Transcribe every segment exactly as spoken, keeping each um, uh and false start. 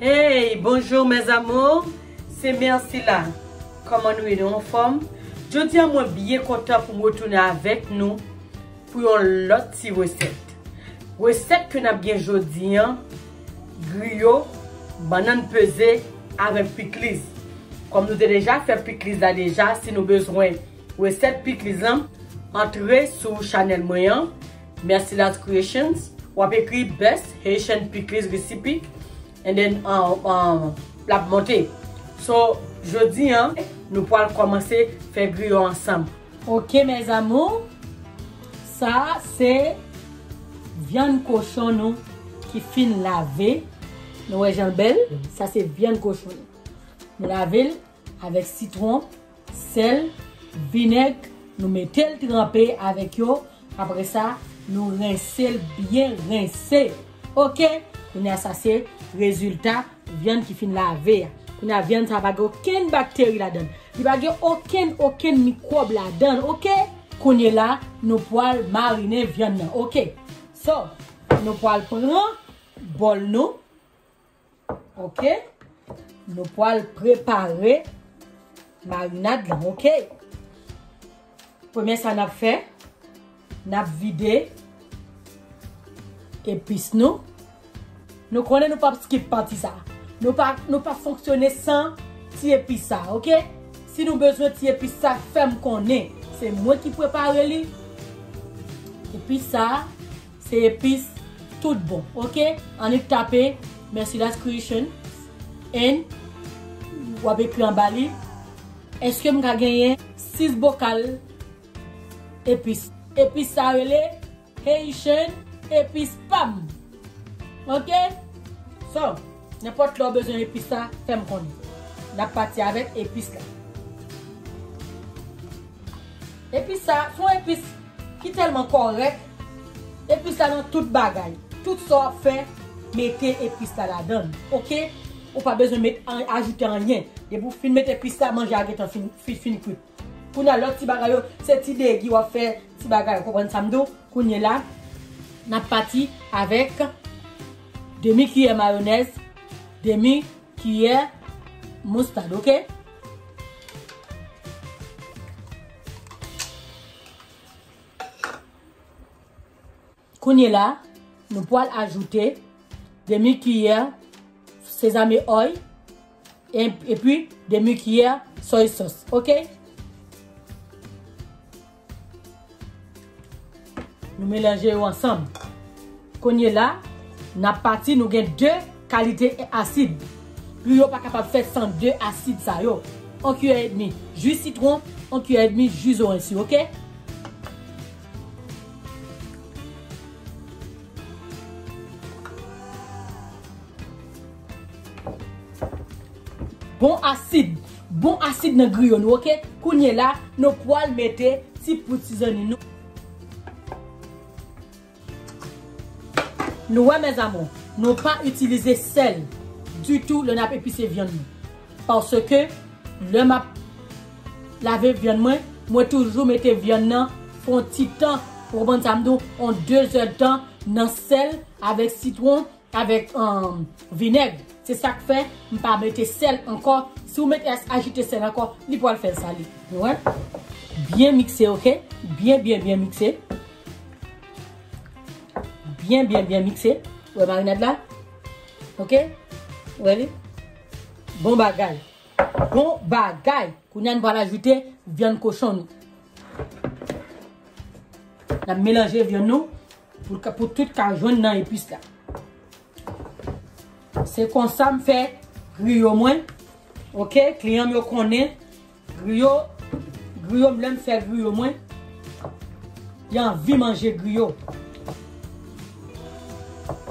Hey, bonjour mes amours, se Mercila. Kòman nou ye, nou anfòm? Jodi a mwen byen kontan pou m retounen avèk nou pou yon lòt ti resèt. Resèt ke n ap gen jodi a, griyo, bannann peze avèk pikliz. Kòm nou te deja fè pikliz la deja, si nou bezwen resèt pikliz lan, antre sou chanèl mwen an, Mercila's Creations. W ap ekri Best Haitian Pickles Recipe, and then, uh, uh, l ap monte. So, jodi a, nou pral kòmanse fè griyo ansanm. Ok, mes amours, sa se vyann kochon nou ki fin lave. Nou wè jan l bèl? Sa se vyann kochon nou. Nou lave l avèk sitwon, sèl, vinèg, nou mete l tranpe avèk yo. Apre sa, nou rense l byen rense. Ok? Kounye a, sa se rezilta vyann ki fin lave a. Kounye a, vyann sa pa gen okenn bakteri ladan l. Li pa gen okenn, okenn mikwòb ladan l, ok? Kounye la, nou pral marine vyann nan, ok? So, nou pral pran bòl nou, ok? Nou pral prepare marinad lan, ok? Premye sa n ap fè, n ap vide epis nou. Nou konnen nou p ap skip pati sa. Nou pa, nou p ap fonksyone san ti epis sa, ok? Si nou bezwen ti epis sa, fè m konnen. Se mwen ki prepare li. Epis sa, se epis tout bon, ok? Annik tape Mercila's Creation and w ap ekri anba li, èske m ka genyen sis bokal epis? Epis sa rele Haitian epis pa m. Ok? So, nenpòt lè w bezwen epis sa, fè m konnen. N ap pati avèk epis la. Epis sa, se yon epis ki tèlman kòrèk. Epis la nan tout bagay. Tout sa w ap fè, mete epis la ladan l. Ok? Ou pa bezwen met an, ajoute anyen. Depi w fin mete epis la, manje a gentan fin, fin, fin kwit. Kounye a, lòt ti bagay yo, se ti degi w ap fè, ti bagay, ou konprann sa m di w? Kounye la, n ap pati avèk demi kiyè mayonèz, demi kiyè moustad, ok? Kounye la, nou pral ajoute demi kiyè sezame oil, e, epi demi kiyè soy sauce, ok? Nou melanje yo ansanm. Kounye la, n ap pati, nou gen de kalite asid. Griyo pa kapab fèt san de asid sa yo. Yon kiyè edmi ji sitwon, yon kiyè edmi ji zoranj si, ok? Bon asid. Bon asid nan griyo nou, ok? Kounye la, nou pral mete ti poud sizoni nou. Nou wè, mes amours, nou pa itilize sèl ditou lè n ap epise vyann nou. Paske lè m ap lave vyann mwen, mwen toujou mete vyann nan fè yon ti tan, ou konprann sa m di w, yon de zè tan nan sèl avèk sitwon, avèk, um, vinèg. Se sa k fè m pa mete sèl ankò. Si w mete, ajoute sèl ankò, li pral fè l sale. Ou wè? Byen mikse, ok? Byen, byen, byen mikse. Byen, byen, byen mikse. Ou wè marinad la? Ok? Ou wè li? Bon bagay. Bon bagay. Kounye a, nou pral ajoute vyann kochon nou. N ap melanje vyann nou pou, pou tout ka jwenn nan epis la. Se konsa m fè griyo mwen. Ok, kliyan m yo konnen griyo, griyo m, lè m fè griyo mwen, yo anvi manje griyo.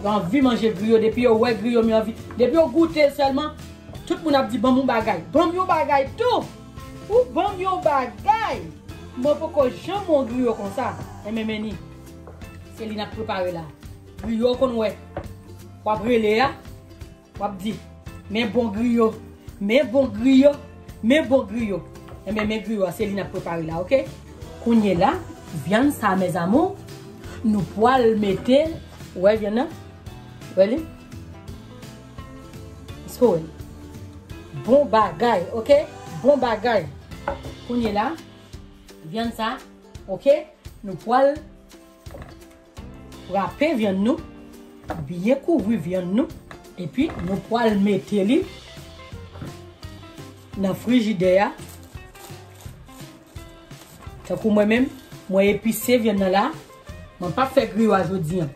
Yo anvi manje griyo, depi yo wè griyo m, yo anvi. Depi yo goute l sèlman, tout moun ap di, "Ban m yon bagay." Ban m yon bagay tou. Ou ban m yon bagay. Mwen poko janm wè yon griyo konsa. Enben, men ni. Se li n ap prepare la. Griyo w konn wè. W ap rele a. W ap di, "Men bon griyo. Men bon griyo. Men bon griyo." Enben, men griyo a, se li n ap prepare la, ok? Kounye la, vyann sa, mes amours, nou pral mete, ou wè vyann nan? Ou wè li? Bon bagay, ok? Bon bagay. Kounye la, vyann sa, ok? Nou pral frape vyann nou, byen kouvri vyann nou, epi nou pral mete li nan frijidè a. Tankou mwen menm, mwen epise vyann nan la. Mwen p ap fè griyo a jodi a.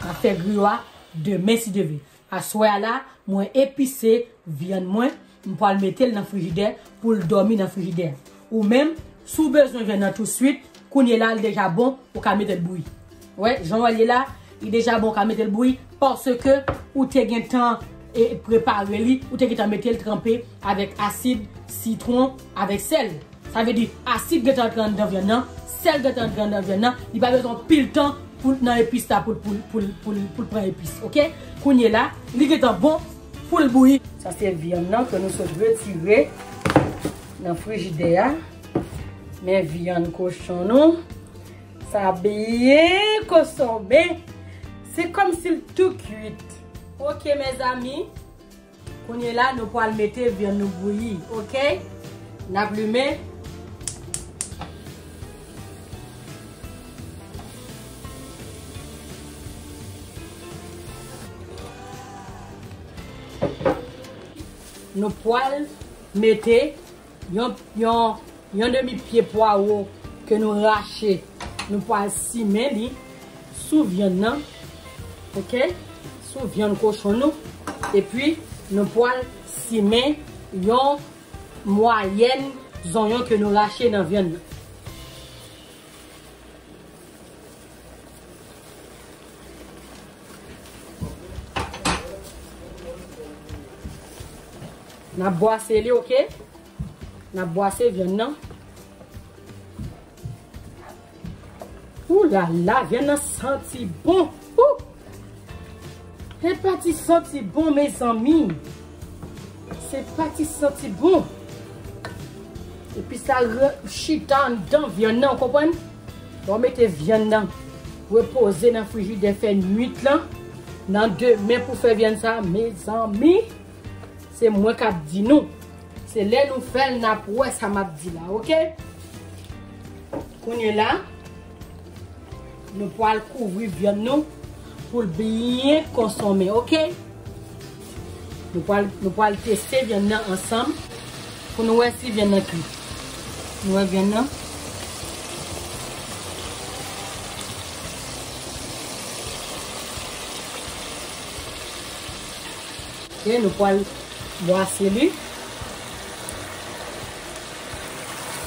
M ap fè griyo a demen si Dye vle. Aswè a la, mwen epise vyann mwen, m pral mete l nan frijidè pou l dòmi nan frijidè. Ou menm, si w bezwen vyann nan tousuit, kounye la l deja bon, ou ka mete l bouyi. Wè, jan w wè l ye la, li deja bon, ou ka mete l bouyi, paske ou te gentan e, prepare li, ou te gentan mete l tranpe avèk asid sitwon, avèk sèl. Sa vle di, asid gentan antre anndan vyann nan, sèl gentan antre anndan vyann nan, li pa bezwen anpil tan pou l nan epis la, pou l, pou l, pou l, pou l, pou l pran epis, ok? Kounye la, li gentan bon pou l bouyi. Sa se vyann nan ke nou sot retire nan frijidè a. Men vyann kochon nou, sa byen konsonmen. Se kòmsi l tou kuit. Ok, mezanmi. Kounye la, nou pral mete vyann nou bouyi, ok? N ap limen. Nou pral mete yon, yon, yon demi pye pwawo ke nou rache, nou pral simen li sou vyann nan, ok? Sou vyann kochon nou. Epi, nou pral simen yon mwayèn zonyon ke nou rache nan vyann nan. N ap bwase li, ok? N ap bwase vyann nan. Ou la la, vyann nan santi bon. Ou! Se pa ti santi bon, mezanmi. Se pa ti santi bon. Epi sa re-, chita anndan vyann nan, ou konprann? Lè w mete vyann nan repoze nan frijidè, fè nwit lan, nan demen pou fè vyann sa, mezanmi, se mwen k ap di nou. Se lè nou fè l, n ap wè sa m ap di la, ok? Kounye la, nou pral kouvri vyann nou pou l byen konsonmen, ok? Nou pral, nou pral teste vyann nan ansanm pou nou wè si vyann nan kuit. Nou wè vyann nan. Ok, nou pral bwase li.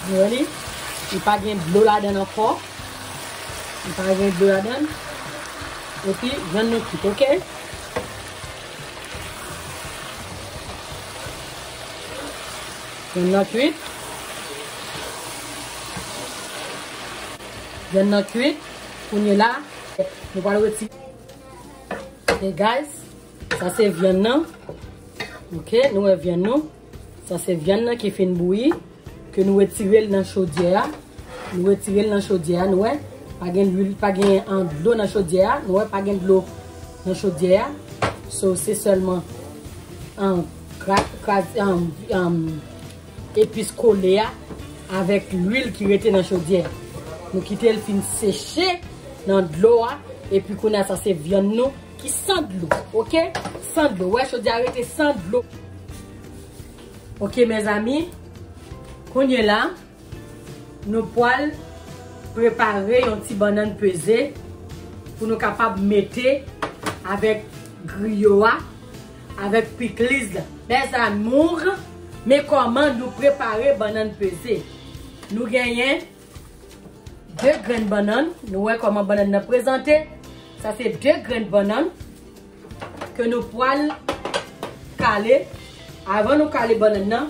Nou wè li? Li pa gen dlo ladan l ankò. Li pa gen dlo ladan l. Epi, vyann nou kuit, ok? Vyann nan kuit. Vyann nan kuit. Kounye la, nou pral retire. Ok, guys, sa se vyann nan. Ok, nou wè vyann nou. Sa se vyann nan ki fin bouyi, ke nou retire l nan chodyè a. Nou retire l nan chodyè a, nou wè. Pa gen lwil, pa gen, an, dlo nan chodyè a. Nou wè, pa gen dlo nan chodyè a. So, se sèlman, an, kra-, kraz-, an, an, epis kole a avèk lwil ki rete nan chodyè a. Nou kite l fin seche nan dlo a, epi kounye a sa se vyann nou ki san dlo, ok? San dlo. Wè, chodyè a rete san dlo. Ok, mezanmi, kounye la, nou pral prepare yon ti bannann peze pou nou kapab mete avèk griyo a, avèk pikliz la. Mes amours, men kòman nou prepare bannann peze. Nou genyen de grenn bannann. Nou wè kòman bannann nan prezante. Sa se de grenn bannann ke nou pral kale. Avan nou kale bannann nan,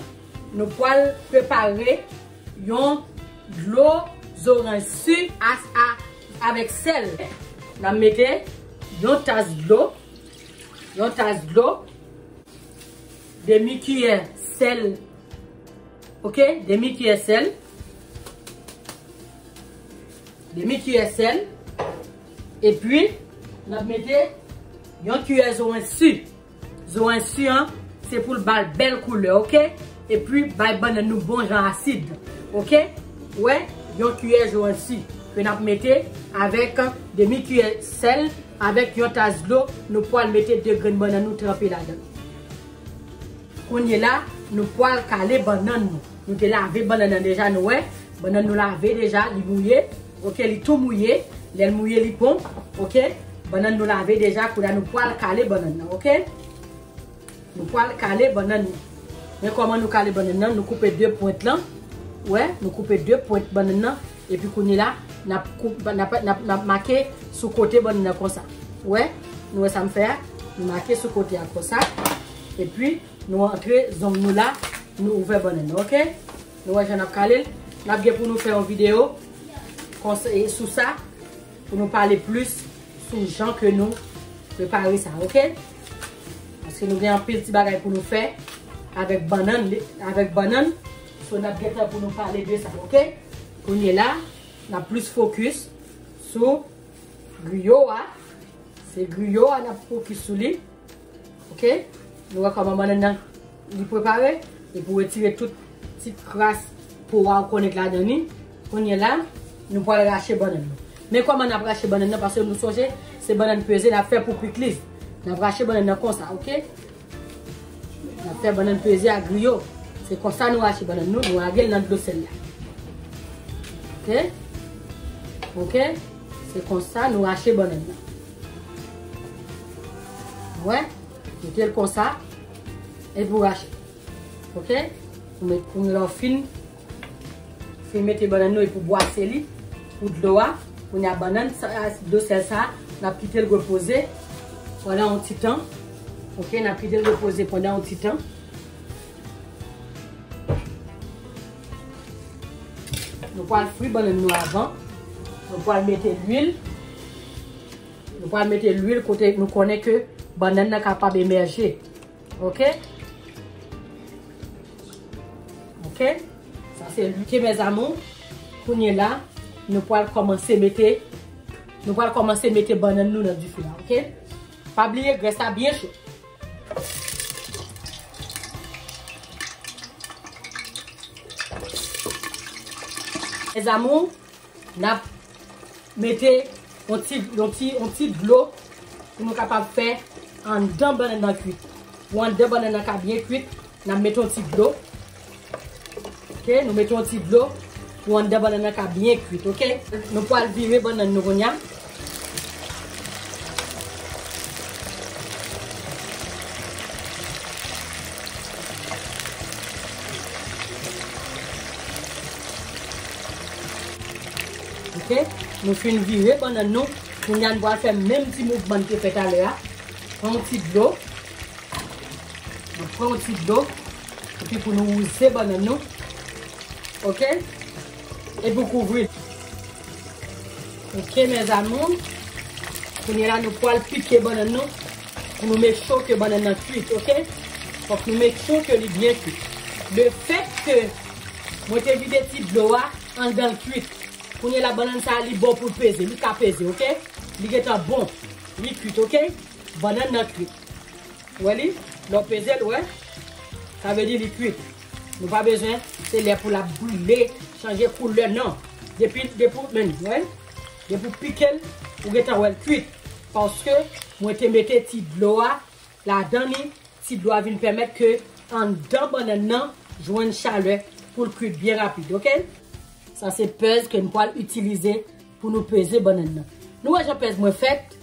nou pral prepare yon dlo zoranj si a, a, avèk sèl. N ap mete yon tas dlo, yon tas dlo, demi kiyè sèl. Ok, demi kiyè sèl. Demi kiyè sèl. Epi, n ap mete yon kiyè zoranj si. Zoranj si an, Se pou l ba l bèl koulè, oke? Epi bay bannann nou bon jan asid, oke? Wè, yon kiyè jwansi ke n ap mete avèk demi kiyè sèl, avèk yon tas dlo, nou pwal mete de grenn bannann nou tranpe ladan. Kounye la, nou pwal kale bannann nou. Nou te lave bannann nan deja, nou wè. Bannann nou lave deja, li mouye. Oke, li tou mouye. Lè l mouye, li bon. Oke, bannann nou lave deja, kounye a nou pwal kale bannann nan, oke? Nou pwal kale bannann nan. Men kòman nou kale bannann nan, nou koupe de pwent lan. Wè, nou koupe de pwent bannann nan. Epi kounye la, n ap koup-, n ap, n ap, n ap make sou kote bannann nan konsa. Wè, nou wè sa m fè a? Nou make sou kote a konsa. Epi, nou antre zong nou la, nou ouvè bannann nan, oke? Nou wè jan n ap kale l. N ap gen pou nou fè yon videyo konsa, e sou sa, pou nou pale plis sou jan ke nou prepare sa, oke? Paske nou gen anpil ti bagay pou nou fè avèk bannann, avèk bannann. So, n ap gen tan pou nou pale de sa, oke? Kounye la, n ap plis fokis sou griyo a. Se griyo a n ap fokis sou li. Oke? Nou wè kòman bannann nan li prepare. Li pou retire tout ti kras po a ou konnen k ladan li. Kounye la, nou pral rache bannann nan. Men kòman n ap rache bannann nan, paske nou sonje, se bannann peze n ap fè pou pikliz. N ap rache bannann nan konsa, oke? N ap fè bannann peze a griyo. Se konsa nou rache bannann nou, nou lage l nan dlo sèl la. Oke? Oke? Se konsa nou rache bannann nan. Wè? Mete l konsa. Epi w rache. Oke? Ou met, kounye la w fin, fin mete bannann nou epi w bwase li pou dlo a. Kounye a bannann sa, dlo sèl sa, n ap kite l repoze pandan yon ti tan. Oke, n ap kite l repoze pandan yon ti tan. Nou pral fri bannann nou avan. Nou pral mete lwil. Nou pral mete lwil kote nou konnen ke bannann nan kapab emèje. Oke? Oke? Sa se lwil. Oke, mes amours. Kounye la, nou pral kòmanse mete, nou pral kòmanse mete bannann nou nan dife a, oke? Pa bliye grès la byen cho. Mes amours, n ap mete yon ti, yon ti, yon ti dlo pou nou kapab fè anndan bannann nan kwit. Pou anndan bannann nan ka byen kwit, n ap mete yon ti dlo. Oke, nou mete yon ti dlo pou anndan bannann nan ka byen kwit, oke? Nou pral vire bannann nou kounye a. Oke, nou fin vire bannann nou. Kounye a nou pral fè menm ti mouvman nou te fè talè a. Pran yon ti dlo. Nou pran yon ti dlo. Epi pou nou wouze bannann nou. Oke? Epi w kouvri l. Oke, mes amours. Kounye la, nou pral pike bannann nou. Pou nou make sure ke bannann nan kwit, oke? Fòk nou make sure ke li byen kwit. Le fèt ke mwen te vide ti dlo a anndan l kwit. Kounye la, bannann sa a, li bon pou l peze. Li ka peze, oke? Li gentan bon. Li kwit, oke? Bannann nan kwit. Ou wè li? Lè w peze l, ou wè? Sa vle di li kwit. Nou pa bezwen, se lè pou l ap brile, chanje koulè, non. Depi, depi w, men, ou wè? Depi w pike l, ou gentan wè l kwit. Paske mwen te mete ti dlo a ladan li, ti dlo a vin pèmèt ke anndan bannann nan jwenn chalè pou l kwit byen rapid, oke? Sa se pèz ke nou pral itilize pou nou peze bannann nan. Nou wè jan pèz mwen fèt?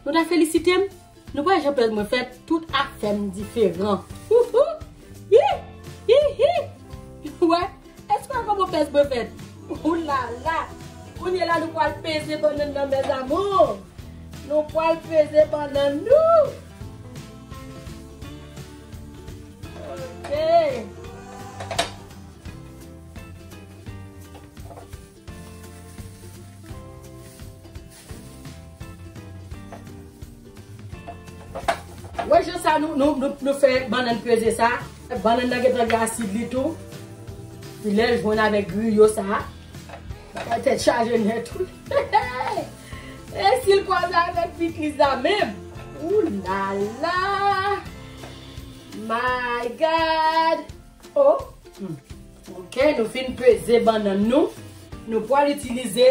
Nou ta felisite m? Nou wè jan pèz mwen fèt? Tout afè m diferan. Houhou! Hi! Hi, hi! Ou wè? Èske w wè kòman pèz mwen fèt? Oulala! Kounye la, nou pral peze bannann nan, mes amours. Nou pral peze bannann nou. Oke. Wè jan sa nou, nou, nou, nou fè bannann peze sa. Bannann nan gentan gen asid li tou. Pi lè l jwenn avèk griyo sa, bagay tèt chaje nèt wi. E si l kwaze avèk pikliz la menm? Oulala! Ma Gad! Oh! Hmm. Ok, nou fin peze bannann nou. Nou pral itilize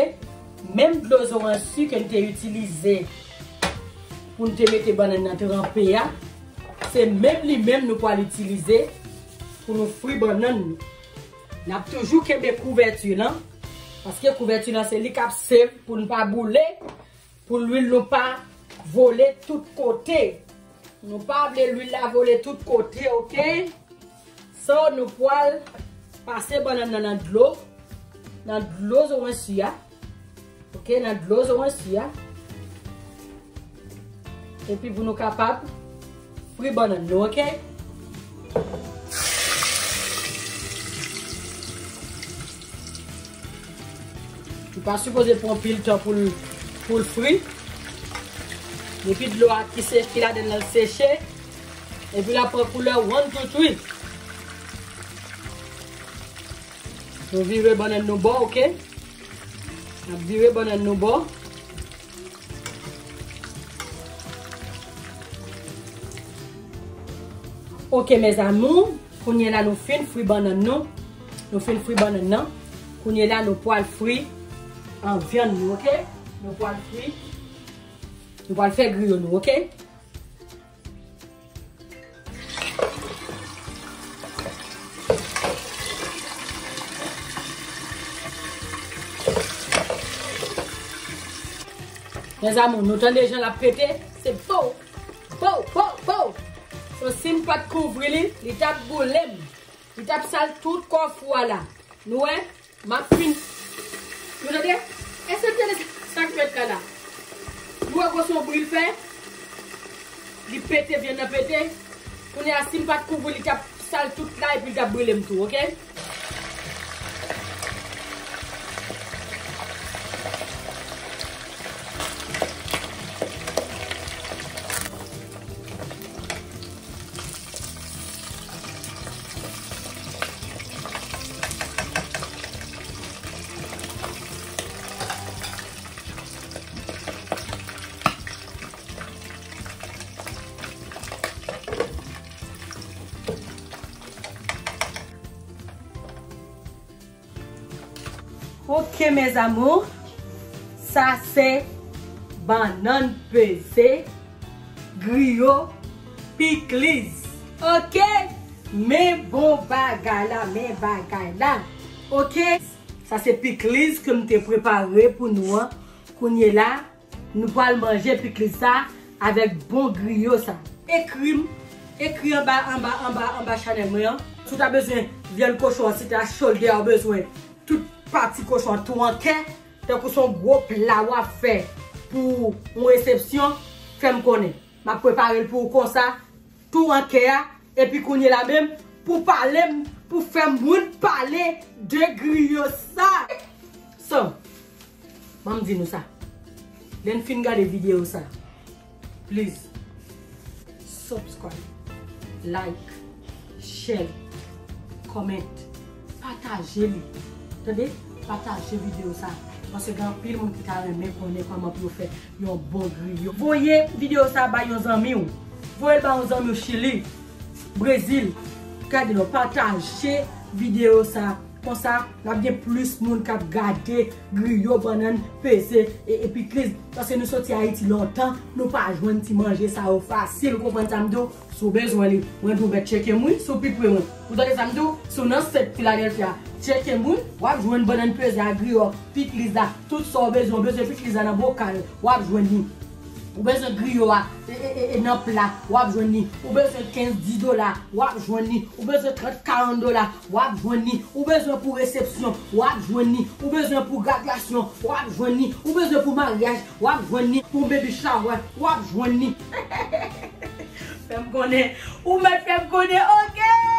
menm dlo zoranj si ke n te itilize pou n te mete bannann nan tranpe a. Se menm li menm nou pral itilize pou nou fri bannann nou. N ap toujou kenbe kouvèti lan, paske kouvèti lan se li k ap save pou n pa boule, pou lwil nou pa vole tout kote. Nou pa vle lwil la vole tout kote, ok? So, nou pral pase bannann nan nan dlo, nan dlo zoranj si a. Ok, nan dlo zoranj si a. Epi pou nou kapab fri bannann nou, ok? Li pa sipoze pran pil tan pou l, pou l fri. Depi dlo a ki se, ki ladann nan seche, epi l ap pran koulè one, two, three. Nou vire bannann nou bò, ok? N ap vire bannann nou bò. Ok, mes amours, kounye la nou fin fri bannann nou. Nou fin fri bannann nan. Kounye la nou pral fri an vyann nou, ok? Nou pral fri. Nou pral fè griyo nou, ok? Mes amours, nou tande jan l ap pete? Se pow, pow, pow, pow. So, si m pa t kouvri li, li t ap boule m. Li t ap sal tout kò fou a la. Nou wè? M ap fin. Nou tande? Èske n tande sa k fèt la la? Nou wè gwo son bri l fè? Li pete, vyann nan pete. Kounye a, si m pa t kouvri, li t ap sal tout la epi li t ap brile m tou, ok? Ok, mes amours, sa se bannann peze, griyo, pikliz. Ok, men bon bagay la, men bagay la. Ok, sa se pikliz ke m te prepare pou nou an. Kounye la, nou pral manje pikliz sa avèk bon griyo sa. Ekri m, ekri anba, anba, anba, anba chanèl mwen an. Si w ta bezwen vyann kochon an, si ta shoulder ou bezwen tout pati kochon an tou an kè, tankou se yon gwo pla w ap fè pou yon resepsyon, fè m konnen. M ap prepare l pou ou konsa, tou an kè a, epi kounye la menm, pou pale m, pou fè moun pale de griyo sa. So, ban m di nou sa. Lè n fin gade videyo sa, please, subscribe, like, share, comment, pataje li. Tande? Pataje videyo sa. Paske gen anpil moun ki ta renmen konnen kòman pou yo fè yon bon griyo. Voye videyo sa bay yon zanmi w. Voye l bay yon zanmi w Chili, Brezil. Gade non, pataje videyo sa. Konsa, n ap gen plis moun k ap gade griyo, bannann peze e, e pikliz. Paske nou soti Ayiti lontan, nou pa jwenn ti manje sa yo fasil, ou konprann sa m di w? Si w bezwen li, mwen di w mèt tcheke m wi, si w pi pre mwen. Ou tande sa m di w? Si w nan Sent Filadelfya, tcheke m wi, w ap jwenn bannann peze a, griyo, pikliz la, tout sa w bezwen, w bezwen pikliz la nan bokal, w ap jwenn li. Ou bezwen griyo a, e, e, e, e, nan pla, w ap jwenn li. Ou bezwen kenz, dis dola, w ap jwenn li. Ou bezwen trant, karant dola, w ap jwenn li. Ou bezwen pou resepsyon, w ap jwenn li. Ou bezwen pou gradyasyon, w ap jwenn li. Ou bezwen pou maryaj, w ap jwenn li. Pou baby shower, w ap jwenn li. Fè m konnen. Ou mèt fè m konnen, ok?